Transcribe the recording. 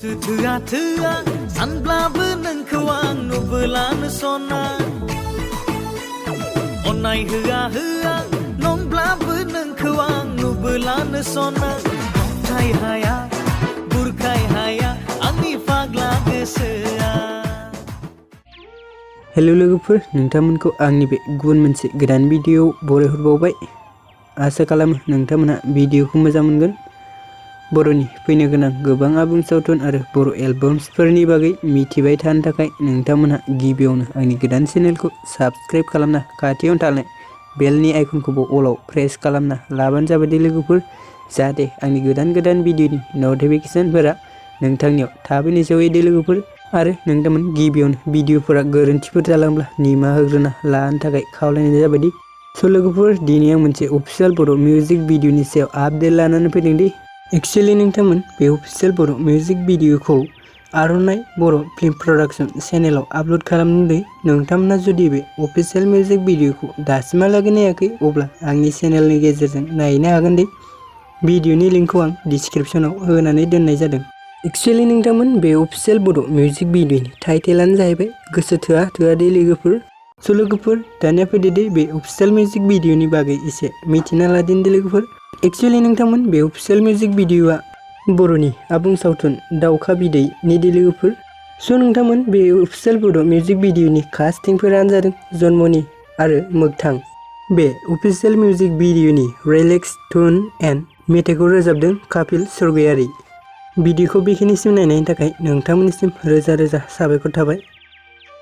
Twa Twa सानब्लाबो नोंखौ आं नुबोलानो सना अननाय होआ होआ नंब्लाबो नोंखौ आं नुबोलानो सना बुरखाय हाया बुरखाय हाया आंनि फाग्ला गोसोआ। हेलो लोगोफोर, नोंथांमोनखौ आंनि बे गुबुन मोनसे गोदान भिडिअ बरायहरबावबाय। आसा खालामो नोंथांमोनहा भिडिअखौ मोजां मोनगोन। बर'नि फैनो गोनां गोबां आबुं सावथुन आरो बर' एलबाम्सफोरनि बागै मिथिबाय थानो थाखाय नोंथांमोनहा गिबियावनो आंनि गोदान चेनेलखौ साबस्क्राइब खालामना खाथियावनो थानाय बेलनि आइकनखौबो अलाव प्रेस खालामना लाबानो जाबाय दे लोगोफोर, जाहाथे आंनि गोदान भिडिअनि नटिफिकेसनफोरा नोंथांनियाव थाबैनो सहैयो दे लोगोफोर। आरो नोंथांमोन गिबियावनो भिडिअफोरा गोरोन्थिफोर जालांब्ला निमाहा होग्रोना लानो थाखाय खावलायनाय जाबायदि। स' लोगोफोर, दिनै आं मोनसे अफिसियेल बर' मिउजिक भिडिअनि सायाव आपडेट लानानै फैदों दि। एक्चुअली नोंथांमोन बे अफिसियेल बर' मिउजिक भिडिअखौ आर'नाइ बर' फिल्म प्रडाक्शन चेनेलाव आपल'ड खालामदों। नोंथांमोना जुदि बे अफिसियेल मिउजिक भिडिअखौ दासिमहालागै नायाखै अब्ला आंनि चेनेलनि गेजेरजों नायनो हागोन दे। भिडिअनि लिंकखौ आं डिसक्रिप्शनाव होनानै दोननाय जादों। एक्चुअली नोंथांमोन बे अफिसियेल बर' मिउजिक भिडिअनि टाइटेलानो जाहैबाय गोसो थोआ थोआ दे लोगोफोर। स' लोगोफोर, दानिया फैदो दे बे अफिसियेल मिउजिक भिडिअनि बागै एसे मिथिना लादिनि दे लोगोफोर। एक्चुअली नोंथांमोन बे अफिसियेल मिउजिक भिडिअआ बर'नि आबुं सावथुन दाउखा बिदैनि दे लोगोफोर। स' नोंथांमोन बे अफिसियेल बर' मिउजिक भिडिअनि कास्टिंफोरानो जादों जुनमनि आरो मोगथां। बे अफिसियेल मिउजिक भिडिअनि रिलिक्स टुन एन्ड मेथाइखौ रोजाबदों कापिल स्वर्गियारि। भिडिअखौ बेखिनिसिम नायनायनि थाखाय नोंथांमोननिसिम रोजा रोजा साबायखर थाबाय।